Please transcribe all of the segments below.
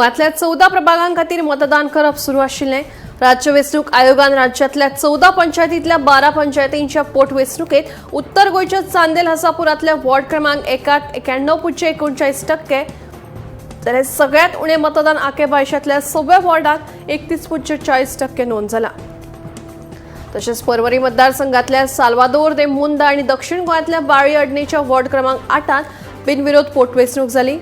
गोंयांतल्या 14 प्रभागां खातीर मतदान करप सुरू आशिल्लें. राज्य वेंचणूक आयोगान राज्यांतल्या 14 पंचायतींतल्या 12 पंचायतींच्या पोटवेंचणुकेत उत्तर गोंयच्या चांदेल हसापुरांतल्या वॉर्ड क्रमांक 1 91.39% जाल्यार सगळ्यांत उणें मतदान आके बायशांतल्या 6व्या वॉर्डाक 31.40% नोंद जाला. तशेंच पर्वरी मतदारसंघातल्या साल्वादोर दे मुंदा आनी दक्षिण गोंयांतल्या बाळी अडणेच्या वॉर्ड क्रमांक 8 बिनविरोध पोटवेंचणूक जाली.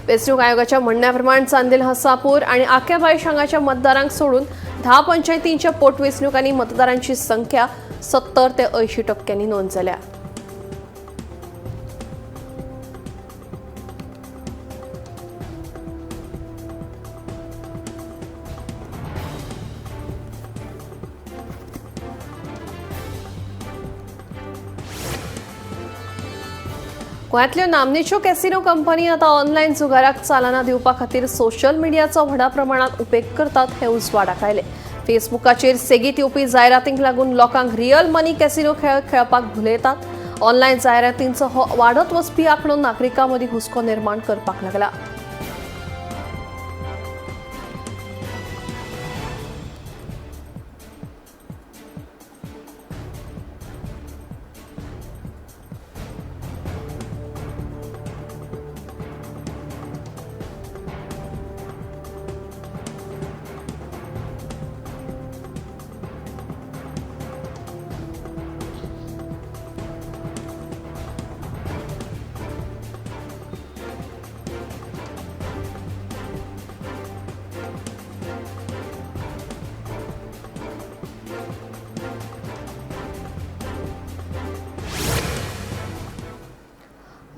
वेंचणूक आयोगाच्या म्हणण्याप्रमाण चांदेल हसापूर आणि आक्याबायश हांगाच्या मतदारांक सोडून 10 पंचायतींच्या पोटवेंचणुकांनी मतदारांची संख्या 70 ते 80% नोंद जाल्या. गोंयांतल्यो नामनेच्यो कॅसिनो कंपनी आतां ऑनलायन जुगाराक चालना दिवपा खातीर सोशल मिडियाचो व्हडा प्रमाणात उपेग करतात हें उजवाडाक आयलें. फेसबुकाचेर सेगीत येवपी जायरातींक लागून लोकांक रियल मनी कॅसिनो खेळ खेळपाक भुलयतात. ऑनलायन जायरातींचो हो वाडत वचपी आंकडो नागरिकां मदीं हुस्को निर्माण करपाक लागला.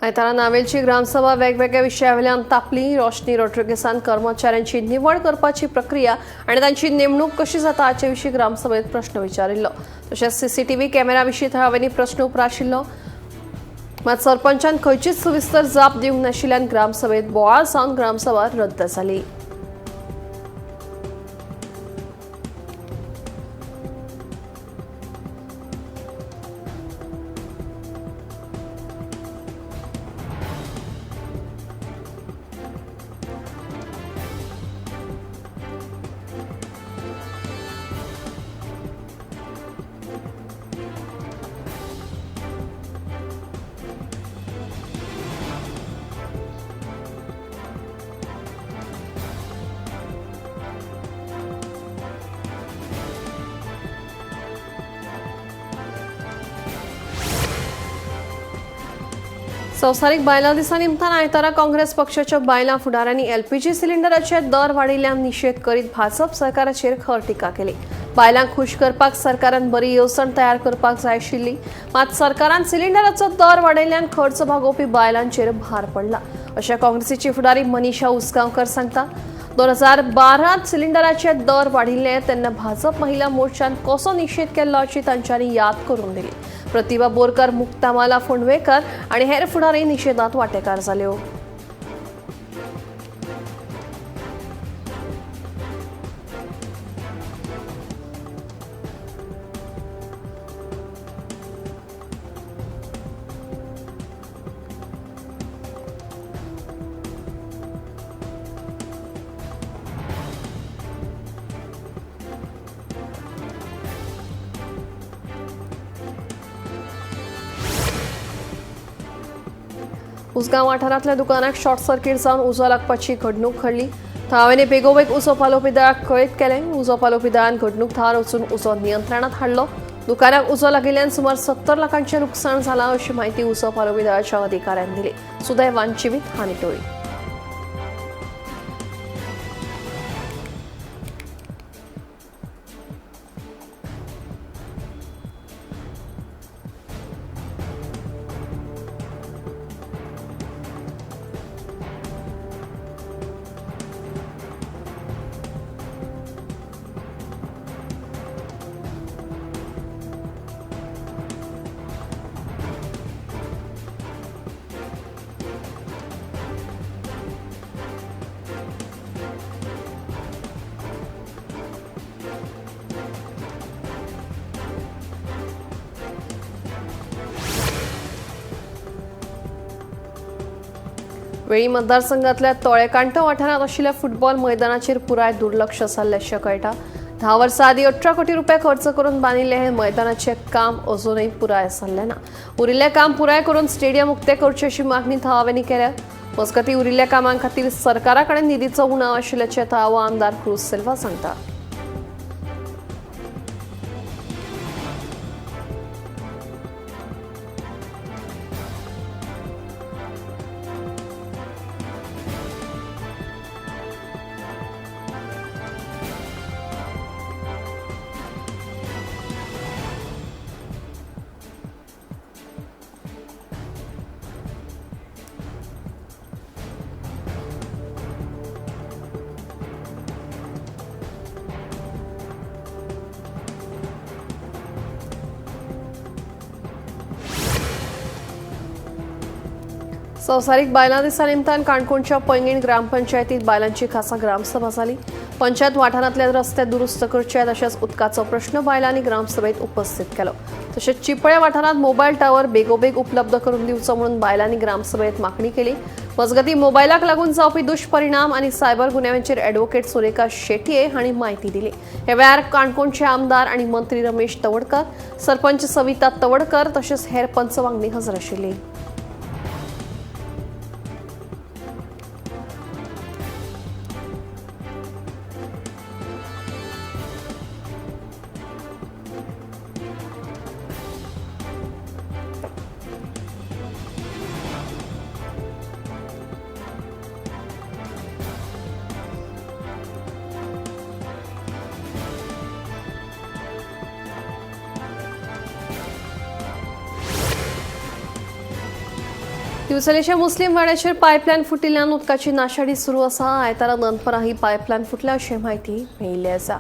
आयतारा नावेलची ग्रामसभा वेगवेगळ्या विशयावेल्यान तापली. रोशनी रॉड्रिगेसान कर्मचाऱ्यांची निवड करपाची प्रक्रिया आनी तांची नेमणूक कशी जाता हाचे विशीं ग्रामसभेत प्रश्न विचारिल्लो. तशेंच सीसीटीव्ही कॅमेरा विशीं थळाव्यांनी प्रश्न उप्राशिल्लो. मात सरपंचान खंयचीच सविस्तर जाप दिवंक नाशिल्ल्यान ग्रामसभेत बोवाळ जावन ग्रामसभा रद्द जाली. संवसारीक बायलां दिसा निमतान आयतारा काँग्रेस पक्षाच्या बायलां फुडाऱ्यांनी एलपीजी सिलिंडराचे दर वाडिल्ल्यान निशेध करीत भाजप सरकाराचेर खर टिका केली. बायलांक खूश करपाक सरकारान बरी येवजण तयार करपाक जाय आशिल्ली, मात सरकारान सिलिंडराचो दर वाडयल्ल्यान खर्च भागोवपी बायलांचेर भार पडला अशें काँग्रेसीची फुडारी मनीषा उसगांवकर सांगता. 2012 सिलिंडराचे दर वाडिल्ले तेन्ना भाजप महिला मोर्चान कसो निशेध केल्लो अशी तांच्यांनी याद करून दिली. प्रतिभा बोरकर, मुक्तामाला फोंडवेकर आणि हेर फुडारी निशेधात वांटेकार जाल्यो. उसगांव वाठारांतल्या दुकानाक शॉर्ट सर्किट जावन उजो लागपाची घडणूक घडली. थळाव्यांनी बेगोबेग उजो पालोवपी दळाक कळीत केलें. उजो पालोवपी दळान घडणूक थळार वचून उजो नियंत्रणांत हाडलो. दुकानाक उजो लागिल्ल्यान सुमार 70 लाखांचें लुकसाण जालां अशी म्हायती उजो पालोवपी दळाच्या अधिकाऱ्यान दिली. सुदैवान जिवीत हानी टळ्ळी. वेळी मतदारसंघातल्या तोळेकांठो वाठारांत आशिल्ल्या फुटबॉल मैदानाचेर पुराय दुर्लक्ष जाल्ल्याचें कळटा. 10 वर्सां आदीं 18 कोटी रुपया खर्च करून बांदिल्लें हें मैदानाचें काम अजूनय पुराय जाल्लें ना. उरिल्लें काम पुराय करून स्टेडियम उक्तें करचें अशी मागणी थळाव्यांनी केल्या. मजगतीं उरिल्ल्या कामां खातीर सरकारा कडेन निधीचो उणाव आशिल्ल्याचें थळावो आमदार क्रूज सिल्वा सांगता. संवसारीक बायलां दिसा निमतान काणकोणच्या पैंगीण ग्रामपंचायतीत बायलांची खासा ग्रामसभा जाली. पंचायत वाठारांतले रस्ते दुरुस्त करचे तशेंच उदकाचो प्रश्न बायलांनी ग्रामसभेत उपस्थित केलो. तशेंच चिपळे वाठारांत मोबायल टावर बेगोबेग उपलब्ध करून दिवचो म्हणून बायलांनी ग्रामसभेत मागणी केली. मजगतीं मोबायलाक लागून जावपी दुष्परिणाम आनी सायबर गुन्यांवांचेर ॲडव्होकेट सुरेखा शेटये हांणी म्हायती दिली. ह्या वेळार काणकोणचे आमदार आनी मंत्री रमेश तवडकर, सरपंच सविता तवडकर तशेंच हेर पंच वांगडी हजर आशिल्ली. दिवचलेच्या मुस्लीम वाड्याचेर पायपलायन फुटिल्ल्यान उदकाची नाशाडी सुरू आसा. आयतारा दनपरां ही पायपलायन फुटल्या अशी म्हायती मेळिल्ली आसा.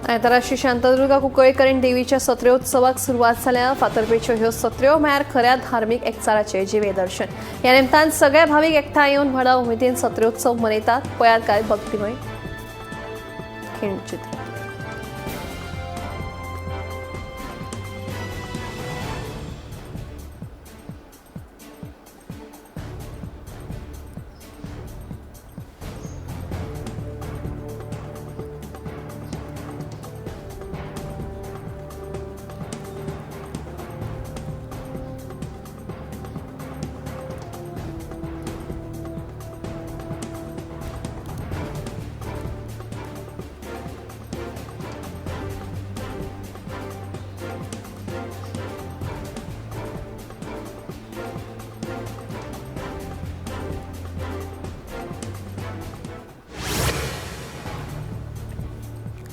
आयतारा श्री शांतादुर्गा कुंकळीकरण देवीच्या सत्र्योत्सवाक सुरवात जाल्या. फातर्पेच्यो ह्यो सत्र्यो म्हळ्यार खऱ्या धार्मीक एकचाराचें जिवें दर्शन. ह्या निमतान सगळे भावीक एकठांय येवन व्हडा उमेदीन सत्र्योत्सव मनयतात. पळयात काय भक्तिमय खिणचित्र.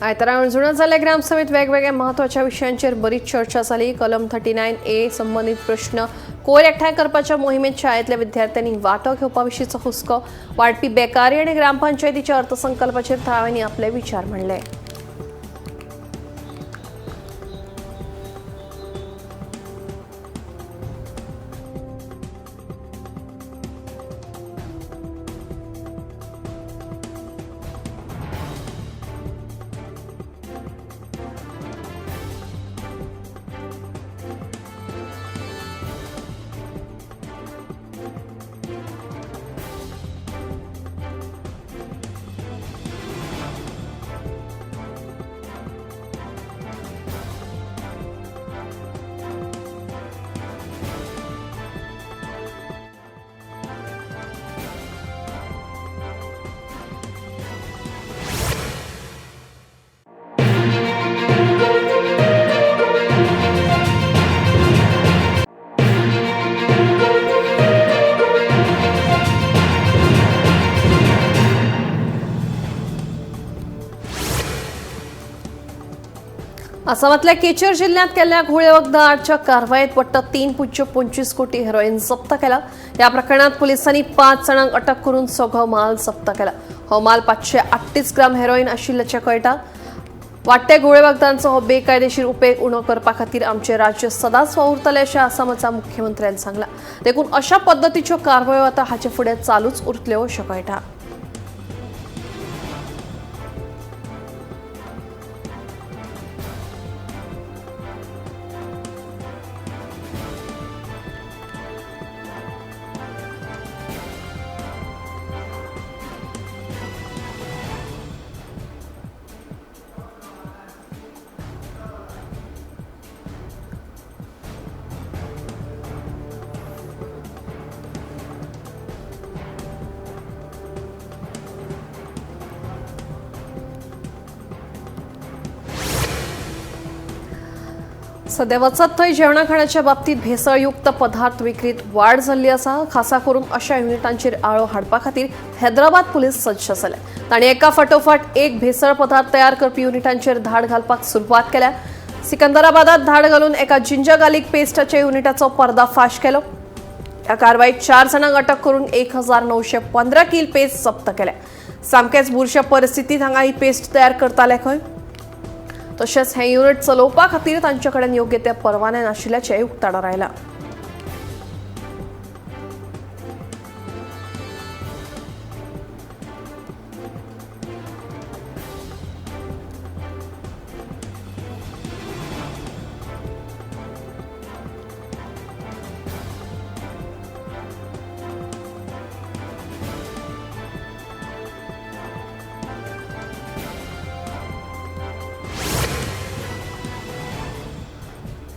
आयतारा हणजुणा जाल्ल्या ग्रामसभेत वेगवेगळ्या म्हत्वाच्या विशयांचेर बरीच चर्चा जाली. कलम 39A संबंदीत प्रश्न, कोयर एकठांय करपाच्या मोहिमेत शाळेंतल्या विद्यार्थ्यांनी वांटो घेवपा विशींचो हुस्को, वाडपी बेकारी आनी ग्रामपंचायतीच्या अर्थसंकल्पाचेर थळाव्यांनी आपले विचार मांडले. आसामांतल्या केचर जिल्ह्यांत केल्ल्या घोळे वखदां आडच्या कारवायेत वट्ट 3.25 कोटी हेरोइन जप्त केला. ह्या प्रकरणात पुलिसांनी 5 जाणांक अटक करून सगळो माल जप्त केला. हो माल 538 ग्राम हेरोइन आशिल्ल्याचें कळटा. वाडट्या घोळे वखदांचो हो बेकायदेशीर उपेग उणो करपा खातीर आमचें राज्य सदांच वावुरतलें अशें आसामाच्या मुख्यमंत्र्यान सांगलां. देखून अशा पद्दतीच्यो कारवायो आतां हाचे फुडें चालूच उरतल्यो अशें कळटा. सध्या वचत थंय जेवणा खाणाच्या बाबतीत भेसळयुक्त पदार्थ विक्रीत वाड जाल्ली आसा. खासा करून अशा युनिटांचेर आळो हाडपा खातीर हैदराबाद पुलीस सज्ज जाले. तांणी एका फाटोफाट एक भेसळ पदार्थ तयार करपी युनिटांचेर धाड घालपाक सुरवात केल्या. सिकंदराबादात धाड घालून एका जिंजर गार्लिक पेस्टाच्या युनिटाचो पर्दाफाश केलो. ह्या कारवाईत 4 जाणांक अटक करून 1915 किल पेस्ट जप्त केल्या. सामकेच बुरश्या परिस्थितीत हांगा ही पेस्ट तयार करताले खंय. तशेंच हे युनिट चलोवपा खातीर तांचे कडेन योग्य ते परवाने नाशिल्ल्याचें उक्ताडार आयलां.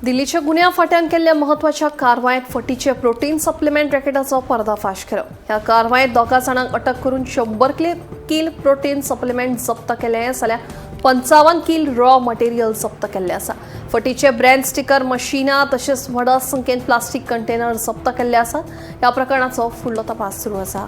दिल्लीच्या गुन्यांव फांट्यान केल्ल्या म्हत्वाच्या कारवायेंत फटीचे प्रोटीन सप्लिमेंट रॅकेटाचो पर्दाफाश केलो. ह्या कारवायेंत 2 जाणांक अटक करून 100 कील प्रोटीन सप्लिमेंट जप्त केले जाल्यार 55 कील रॉ मटेरियल जप्त केल्लें आसा. फटीचे ब्रँड स्टिकर मशिनां तशेंच व्हडा संख्येन प्लास्टीक कंटेनर जप्त केल्ले आसात. ह्या प्रकरणाचो फुडलो तपास सुरू आसा.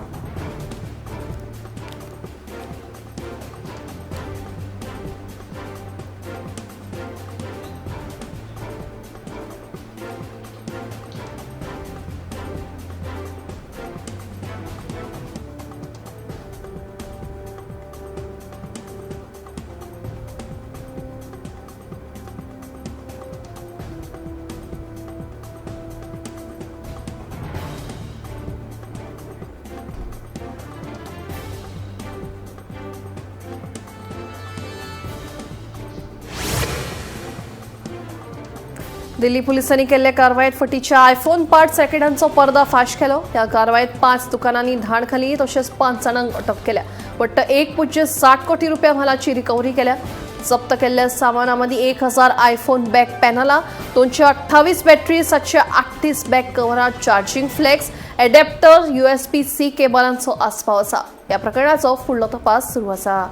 दिल्ली पुलिसांनी केल्ले कारवायेत फटीच्या आयफोन पार्ट्स रॅकेटांचो पर्दाफाश केलो. ह्या कारवायेत 5 दुकानांनी धाड घाली तशेंच 5 जाणांक अटक केल्या. वट्ट 1.60 कोटी रुपया म्हालाची रिकव्हरी केल्या. जप्त केल्ल्या सामाना मदीं 1000 आयफोन बॅक पॅनलां, 228 बॅटरी, 738 बॅक कव्हरां, चार्जिंग फ्लेक्स, एडॅप्टर, USB-C केबलांचो आस्पाव आसा. ह्या प्रकरणाचो फुडलो तपास सुरू आसा.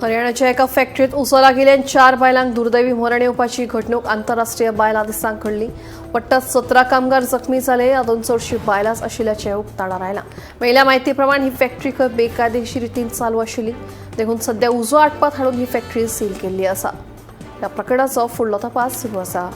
हरियाणाच्या एका फॅक्टरीत उजो लागिल्ल्यान 4 बायलांक दुर्दैवी मरण येवपाची घडणूक आंतरराष्ट्रीय बायलां दिसांक घडली. वट्ट 17 कामगार जखमी जाले. हातूंत चडशीं बायलांच आशिल्ल्याचें उक्ताडार आयलां. मेळिल्ल्या म्हायती प्रमाण ही फॅक्टरी खंय बेकायदेशीर रितीन चालू आशिल्ली. देखून सध्या उजो आटपात हाडून ही फॅक्टरी सील केल्ली आसा. ह्या प्रकरणाचो फुडलो तपास सुरू आसा.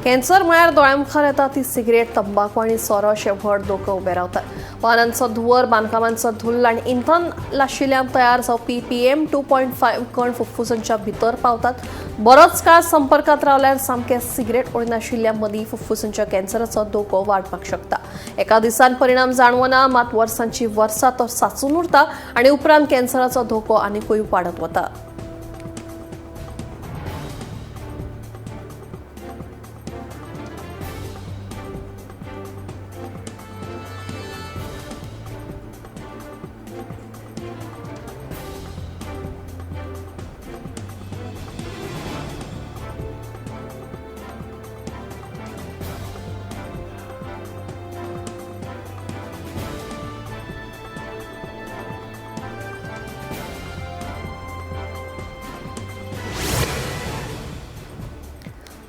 कॅन्सर म्हळ्यार दोळ्यां मुखार येता ती सिगरेट, तंबाखू आनी सोरो अशे व्हड धोको उबे रावतात। वाहनांचो धुंवर, बांदकामांचो धुल्ल आनी इंधन लाशिल्ल्यान तयार जावपी PM 2.5 कण फुफ्फुसांच्या भितर पावतात। बरोच काळ संपर्कात रावल्यार सामके सिगरेट ओडनाशिल्ल्या मदीं फुफ्फुसांच्या कॅन्सराचो धोको वाडपाक शकता। एका दिसान परिणाम जाणवना, मात वर्सांची वर्सां तो साचून उरता आनी उपरांत कॅन्सराचो धोको आनीकूय वाडत वता।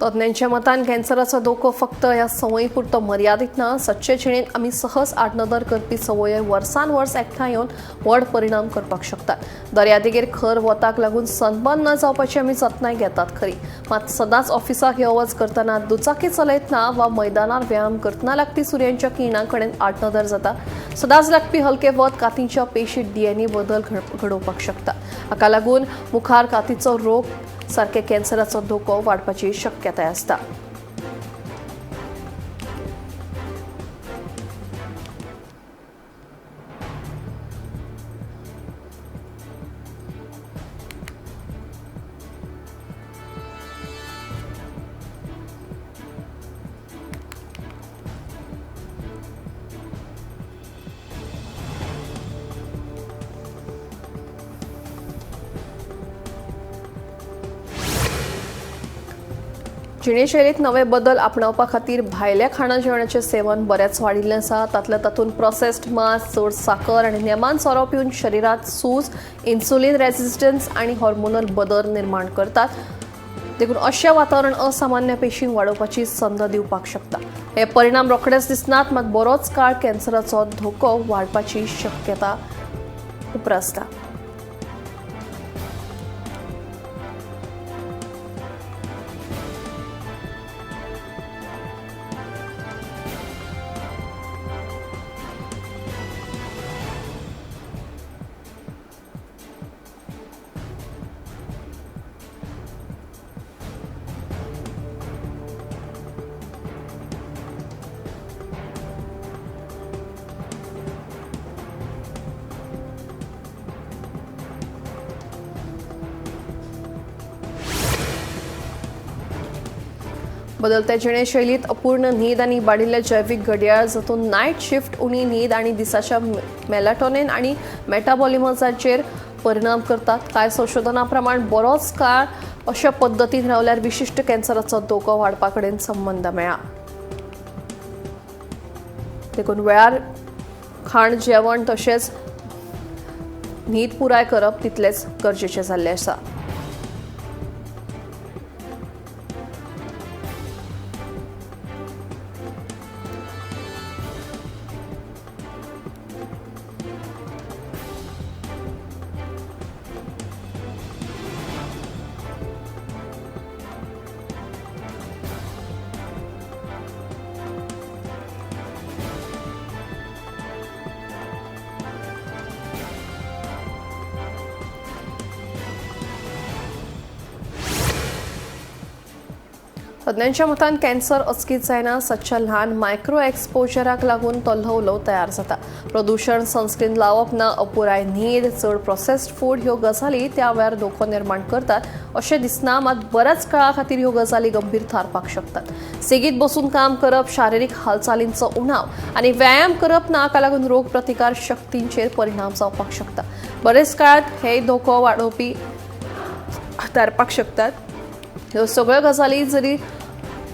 तज्ञांच्या मतान कॅन्सराचो धोको फक्त ह्या संवयी पुरतो मर्यादीत ना। सदचे जिणेंत आमी सहज आडनदर करपी संवय वर्सान वर्स एकठांय येवन व्हड परिणाम करपाक शकतात। दर्यादेगेर खर वताक लागून सनबर्न न जावपाची आमी जतनाय घेतात खरी, मात सदांच ऑफिसाक यो वच करतना, दुचाकी चलयतना वा मैदानार व्यायाम करतना लागपी सुर्यांच्या किरणां कडेन आडनदर जाता। सदांच लागपी हलके वत कातीच्या पेशीत DNA बदल घडोवपाक शकता। हाका लागून मुखार कातीचो रोग सारखे कॅन्सराचो धोको वाडपाची शक्यताय आसता। जिणेशैलीत नवे बदल आपणावपा खातीर भायल्या खाणा जेवणाचें सेवन बरेंच वाडिल्लें आसा। तातल्या तातूंत प्रोसेस्ड मांस, चड साकर आनी नेमान सोरो पिवन शरिरांत सूज, इन्सुलीन रेजिस्टन्स आनी हॉर्मोनल बदल निर्माण करतात। देखून अशें वातावरण असामान्य पेशींक वाडोवपाची संद दिवपाक शकता। हे परिणाम रोखडेच दिसनात, मात बरोच काळ कॅन्सराचो धोको वाडपाची शक्यता उप्रासता। बदलत्या जिणेशैलीत अपूर्ण न्हीद आनी वाडिल्ले जैवीक घडयाळ जातूंत नायट शिफ्ट, उणी न्हीद आनी दिसाच्या मेलाटोनिन आनी मेटाबॉलिझमाचेर परिणाम करतात। कांय संशोधना प्रमाण बरोच काळ अशा पद्दतीन रावल्यार विशिश्ट कॅन्सराचो धोको वाडपा कडेन संबंद मेळ्ळा। देखून वेळार खाण जेवण तशेंच न्हीद पुराय करप तितलेंच गरजेचें जाल्लें आसा। तज्ञांच्या मतान कॅन्सर अचकीत जायना, सदच्या ल्हान मायक्रो एक्सपोजराक लागून तो ल्हव ल्हव तयार जाता। प्रदूशण, सनस्क्रीन लावप ना, अपुराय न्हीद, चड प्रोसेस्ड फूड ह्यो गजाली त्या वेळार धोको निर्माण करतात अशें दिसना, मात बऱ्याच काळा खातीर ह्यो गजाली गंभीर थारपाक शकतात। सेगीत बसून काम करप, शारिरीक हालचालींचो उणाव आनी व्यायाम करप ना हाका लागून रोग प्रतिकार शक्तींचेर परिणाम जावपाक शकता। बरेच काळात हे धोको वाडोवपी थारपाक शकतात। ह्यो सगळ्यो गजाली जरी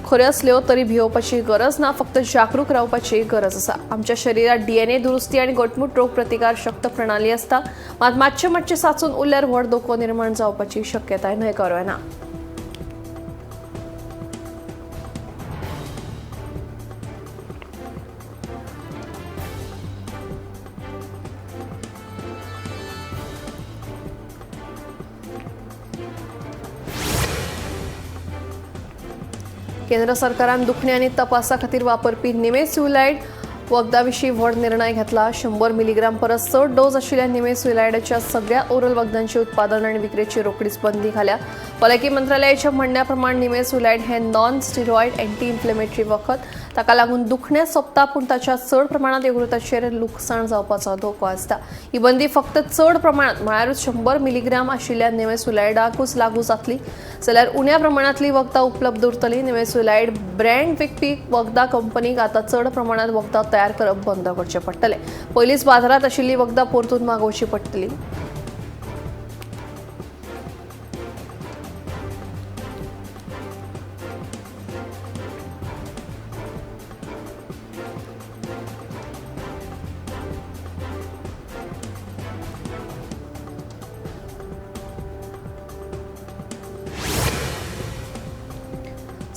खऱ्यो आसल्यो तरी भियोवपाची गरज ना, फक्त जागरूक रावपाची गरज आसा। आमच्या शरिरात DNA दुरुस्ती आनी घटमूट रोग प्रतिकार शक्त प्रणाली आसता, मात मातशें मातशें साचून उरल्यार व्हड धोको निर्माण जावपाची शक्यताय न्हयकारूं येना। केंद्र सरकारान दुखणे आनी तपासा खातीर वापरपी निमेसुलायड वखदा विशीं व्हड निर्णय घेतला. 100 मिलीग्राम परस चड डोस आशिल्ल्या निमेसुलायडाच्या सगळ्या ओरल वखदांचे उत्पादन आनी विक्रेची रोखडीच बंदी घाल्या. भलायकी मंत्रालयाच्या म्हणण्या प्रमाण निमेसुलायड हे नॉन स्टिरॉयड अँटी इन्फ्लेमेटरी वखद, ताका लागून दुखणें सोंपता पूण ताच्या चड प्रमाणांत यकृताचेर लुकसाण जावपाचो धोको आसता. ही बंदी फक्त चड प्रमाणांत म्हळ्यारूच 100 मिलीग्राम आशिल्ल्या निमेसुलायडाकूच लागू जातली, जाल्यार उण्या प्रमाणांतली वखदां उपलब्ध उरतली. निमेसुलायड ब्रँड विकपी वखदां कंपनीक आतां चड प्रमाणांत वखदां तयार करप बंद करचें पडटलें. पयलींच बाजारांत आशिल्ली वखदां परतून मागोवची पडटली.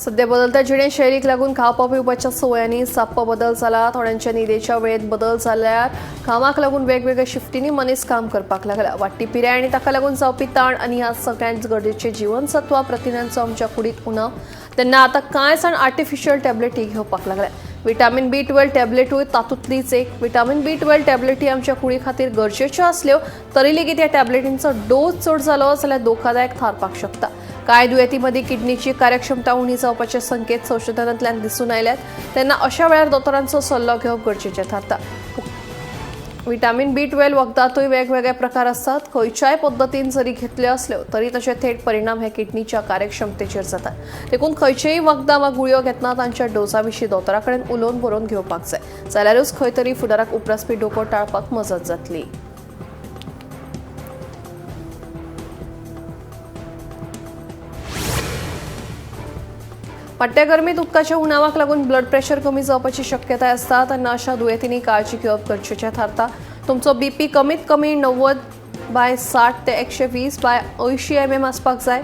सध्या बदलत्या जिणेशैलीक लागून खावपा पिवपाच्या संवयांनी साप्प बदल जाला. थोड्यांच्या न्हिदेच्या वेळेत बदल जाल्यार कामाक लागून वेगवेगळ्या शिफ्टींनी मनीस काम करपाक लागला. वाडटी पिराय आनी ताका लागून जावपी ताण आनी ह्या सगळ्यांत गरजेचे जीवनसत्वां प्रथिनांचो आमच्या कुडीत उणाव, तेन्ना आतां कांय जाण आर्टिफिशियल टॅबलेटी घेवपाक लागल्या. विटामीन B12 टॅबलेटूय तातूंतलीच एक. विटामीन B12 टॅबलेटी आमच्या कुडी खातीर गरजेच्यो आसल्यो तरी लेगीत ह्या टॅबलेटींचो डोस चड जालो जाल्यार धोकादायक थारपाक शकता. कांय दुयेंतीं किडनीची कार्यक्षमता उणी जावपाचे संकेत संशोधनांतल्यान दिसून आयल्यात, तेन्ना अशा वेळार दोतोरांचो सल्लो घेवप गरजेचें थारता. विटामीन B12 वखदांतूय वेगवेगळे प्रकार आसतात. खंयच्याय पद्दतीन जरी घेतल्यो आसल्यो तरी ताचे थेट परिणाम हे किडनीच्या कार्यक्षमतेचेर जातात. देखून खंयचेय वखदां वा गुळयो घेतना तांच्या डोसा विशीं दोतोरा कडेन उलोवन बरोवन घेवपाक जाय, जाल्यारूच खंय तरी फुडाराक उप्रासपी धोको टाळपाक मजत जातली. वाडट्या गरमीत उदकाच्या उणावाक लागून ब्लड प्रेशर कमी जावपाची शक्यताय आसता, तेन्ना अशा दुयेंतींनी काळजी घेवप गरजेचें थारता. तुमचो बीपी कमीत कमी 90/60 ते 120/80 mm आसपाक जाय.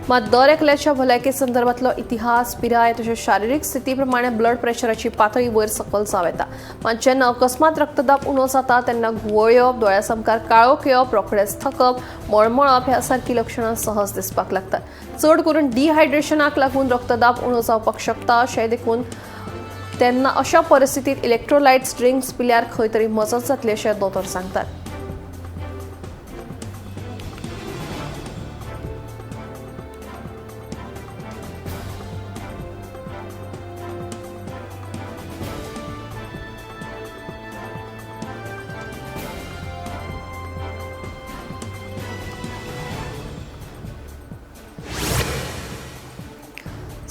मात दर एकल्याच्या भलायके संदर्भातलो इतिहास, पिराय तशेंच शारिरीक स्थिती प्रमाणे ब्लड प्रेशराची पातळी वयर सकयल जावं येता. मात जेन्ना अकस्मात रक्तदाब उणो जाता तेन्ना घुंवळ येवप, दोळ्या सामकार काळोख येवप, रोखडेंच थकप, मळमळप ह्या सारकी लक्षणां सहज दिसपाक लागतात. चड करून डिहायड्रेशनाक लागून रक्तदाब उणो जावपाक शकता अशें देखून तेन्ना अशा परिस्थितीत इलेक्ट्रोलायट्स ड्रिंक्स पिल्यार खंय तरी मजत जातली अशें दोतोर सांगतात.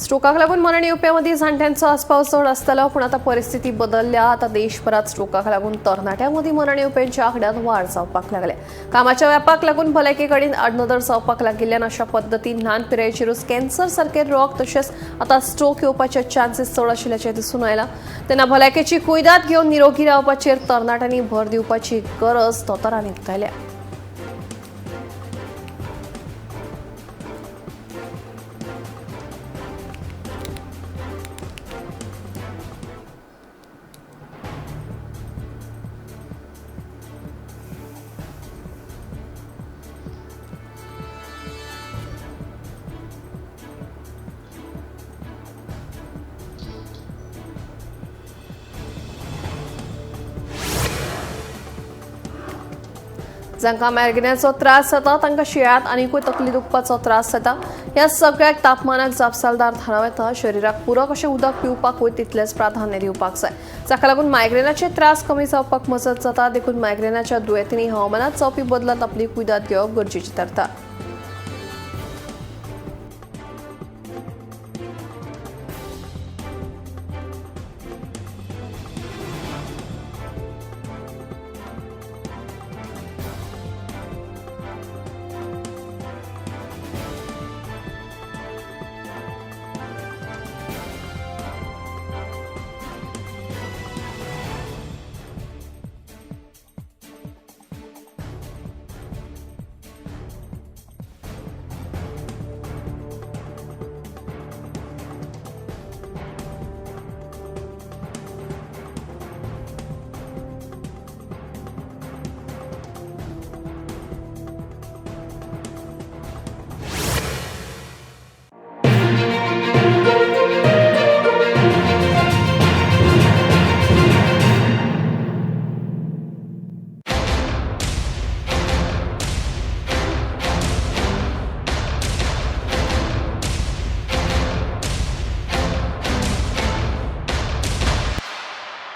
स्ट्रोकाक लागून मरण येवप्या मदीं जाण्ट्यांचो आस्पाव चड आसतालो, पूण आतां परिस्थिती बदलल्या. आतां देशभरात स्ट्रोकाक लागून तरणाट्यां मदीं मरण येवप्यांच्या आंकड्यांत वाड जावपाक लागल्या. कामाच्या व्यापाक लागून भलायके कडेन आडनदर जावपाक लागिल्ल्यान अशा पद्दतीन ल्हान पिरायेचेरूच कॅन्सर सारके रोग तशेंच आतां स्ट्रोक येवपाचे चान्सीस चड आशिल्ल्याचें दिसून आयलां. तेन्ना भलायकेची कुयदाद घेवन निरोगी रावपाचेर तरणाट्यांनी भर दिवपाची गरज दोतोरांनी उक्तायल्या. जांकां मायग्रेनाचो त्रास जाता तांकां शिंयाळ्यांत आनीकूय तकली दुखपाचो त्रास जाता. ह्या सगळ्याक तापमानाक जापसालदार थारावं येता. शरिराक पुरक अशें उदक पिवपाकूय तितलेंच प्राधान्य दिवपाक जाय, जाका लागून मायग्रेनाचे त्रास कमी जावपाक मजत जाता. देखून मायग्रेनाच्या दुयेंतींनी हवामानात जावपी बदलांत आपली कुयदाद घेवप गरजेची थारता.